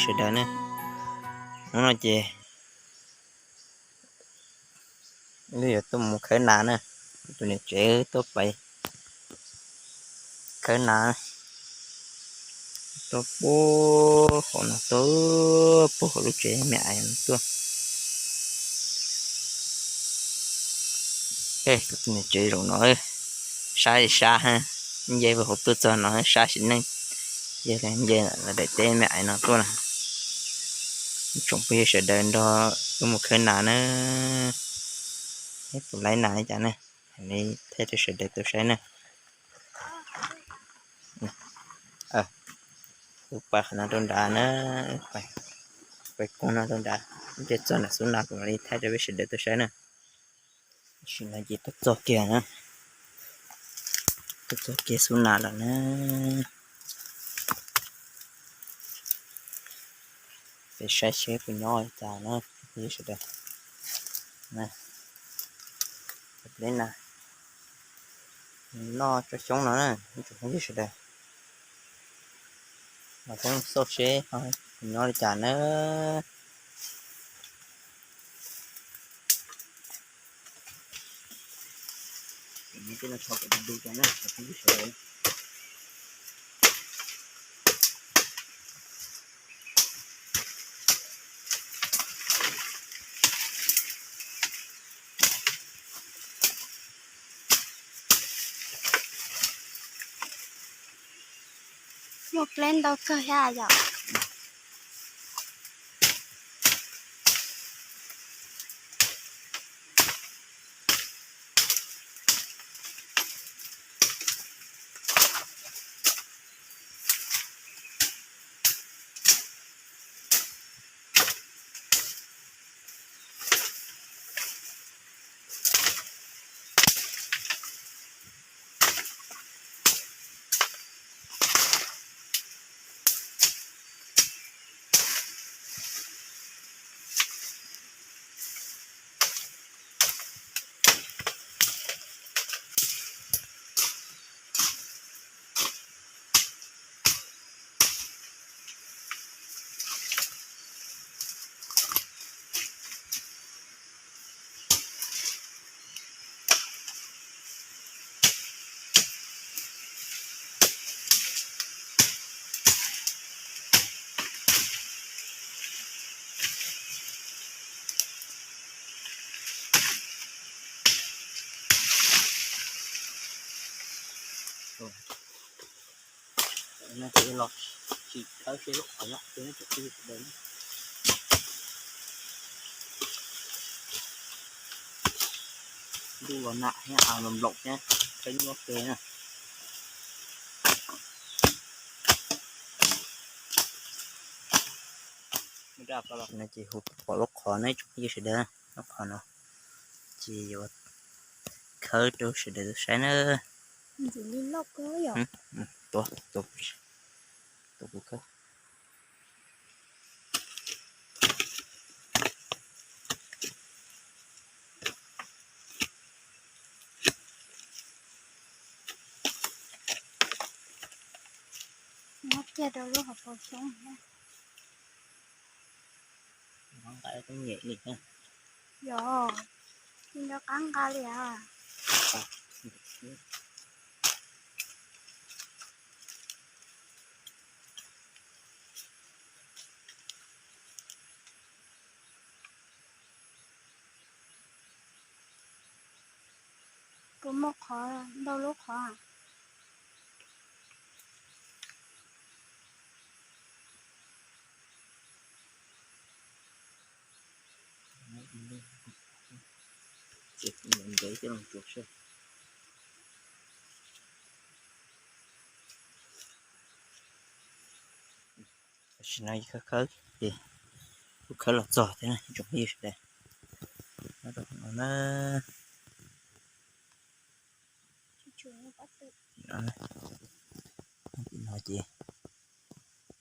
sawv daws na. Hnub no ces wb yuav tuaj mus khawb nas na, tus niam tsev tuaj pais khawb nas, tuaj puag hauv no, tuaj puag hauv lub tsev me ais no tuaj. Tus niam tsev zaum no sab li sab, nce puag hauv tuaj txog no sab sim neej, ces nce los daim teb me ais no tuaj na. Tsoom phooj ywg sawv daws nrog wb mus khawb nas na, neb puas laib nas li cas na, li thaij rau sawv daws tau saib na. Wb pais qhov no rau nrad na, pais koog no rau nrad, nce txog nram xub nas kuv mam li thaij rau peb sawv daws tau saib na. Tam sim no ces tuaj txog kiag na, tuaj txog kiag xub nas lawm na. Peb saib seb puas nyob li cas na, peb sawv daws. Peb na, noj tsob xyoob no na, tsoom phooj ywg sawv daws, los peb mus xauj seb puas nyob li cas na. Muaj pleb ntau kawg thiab yom. Los tsis khawb seb lub qhov nyob twg ne, tsoom phooj ywg sawv daws. Ntuj los nag thiab, los nploos thiab, khawb nyuaj kawg na. No ces hu pom lub qhov no tsoom phooj ywg sawv daws, lub qhov no ces yuav khawb rau sawv daws tau saib na. Tua, tua kuv khawb. Nyob kiag rau lub hauv paus xyoob. Nqa tau nyem li thiab. Yog, tsis nco qab nqa li as. Puas muaj qhov ntau lub qhov? Tam sim no khawb khawb ces kuv khawb los txog thiab tsoom phooj ywg sawv daws. Nyob rau qhov no na. No ces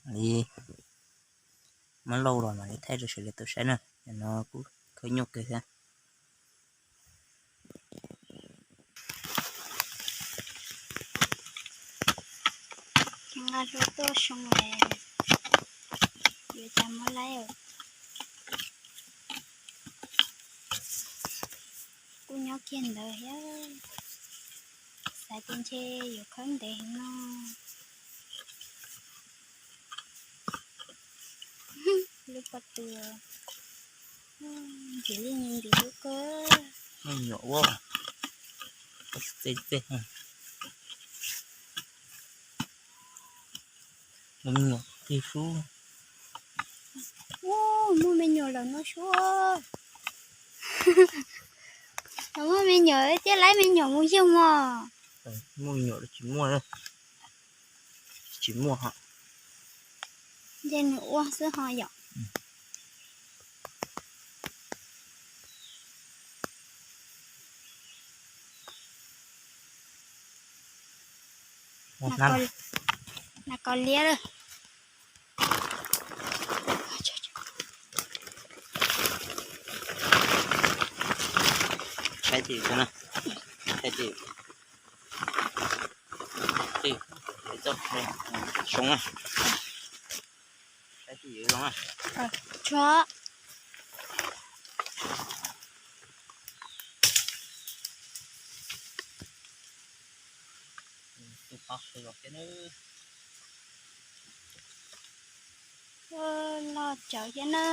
mam li muab lauj los mam li thaij rau sawv daws tau saib na. Cov no kuj khawb nyuaj kawg thiab. Nqa hlua tuaj xyoo es Yuav cas muab laib. Kuj nyob kiag ntawd thiab, xav tias ntshe yuav khawb ntev heev no. Lub pob tw ntxim li ntxim hlub kawg. Me nyuam ua txej txej, me nyuam tig sub. Muaj me nyuam lawm no sub. Muaj me nyuam thiaj laib me nyuam mus yug mog. Muaj me nyuam tsis muaj, tsis muaj ho. Ntshe nws ua xwb ho yom. Nas kos liab lawm. Saib tim, saib tim, tim, txoj soo na. Saib tim zoo na. Tsuag. Tus qhov sawv los thiab na. Loj tsawv thiab na.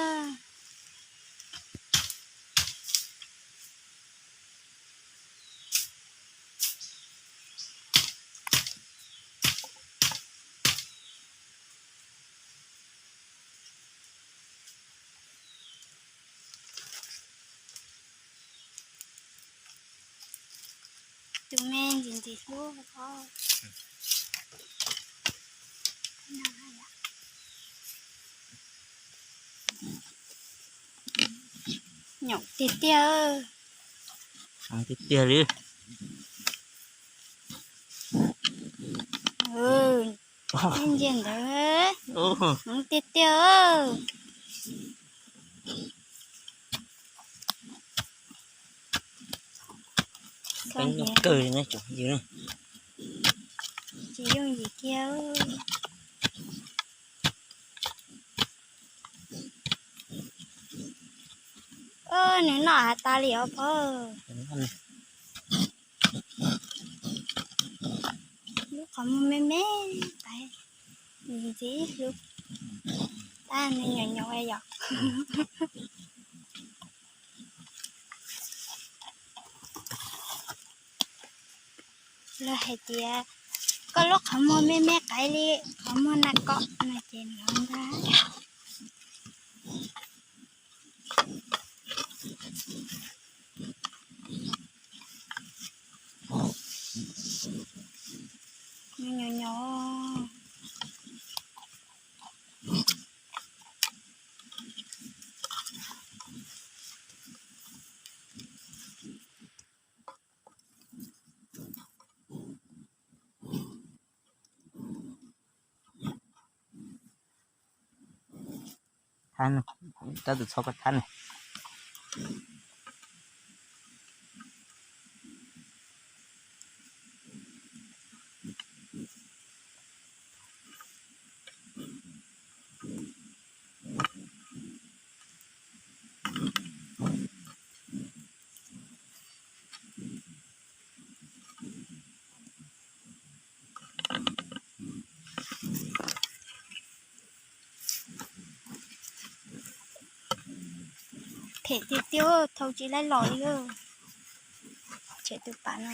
Tus me ntxim ntxim hlub. Nyob tiag tiag. Tiag tiag li. Ntsia ntawd, tiag tiag. Kawg li ne tsoom yws. Tsis yooj yim kiag. Nws noj has tas li os pog. Lub qhov muag me me, ntxim ntxim hlub, tab nws nyuam nyuam yom. Lawv hais tias koj lub qhov muag me me qaib li qhov muag nas kos no ces nws ntag. Nws nyuam nyuam. Thab, tab tus txhob koj thab ne. Phem tiag tiag, thau tsis laib los li. Tshem tus pam no.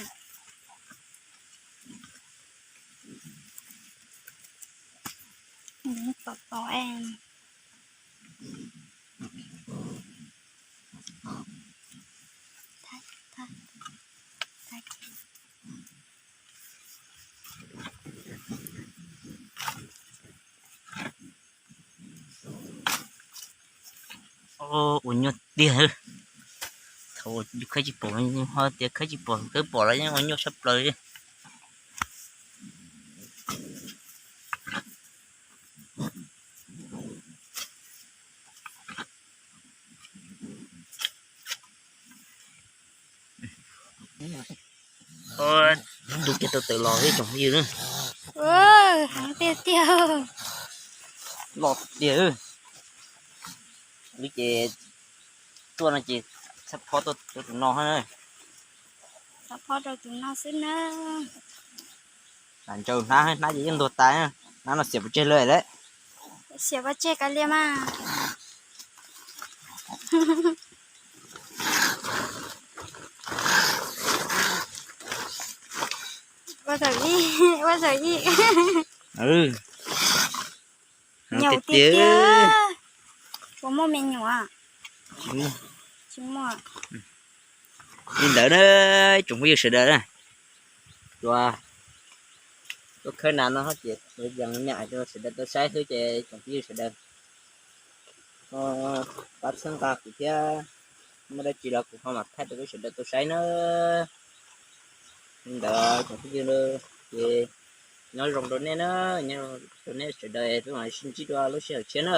Tom tom es. Ua nyuaj tiag. Thaum yus khawb tsis pom ho tias khawb tsis pom, khawb pom los yeej ua nyuaj tshaj plaws li. Tus kiag tau tawm los ib tsoom phooj ywg na. Heev tiag tiag. Los tiag. Wb ces tuaj no ces txhab phob rau tus no, txhab phob rau tus no xwb na. Lam ntsaws hnab, hnab ces yeej ntuag tas, hnab no xiam pov tseg lawm lauj. Xiam pov tseg kav liam mas. Ua txhaum ib, ua txhaum ib. Nyaum tiag tiag. Puas muaj me nyuam? Tsis muaj. Li ntawd na, tsoom phooj ywg sawv daws na, tuaj khawb nas no ces yees me me rau sawv daws tau saib xwb ces tsoom phooj ywg sawv daws pab txhawb nqa kuv thiab, muaj dab tsi los kuv ho mam thaij rau peb sawv daws tau saib na. Li ntawd tsoom phooj ywg, ces nyob zoo rau nej na, nyob zoo rau nej sawv daws, peb mam sib ntsib dua lub sij hawm tshiab na.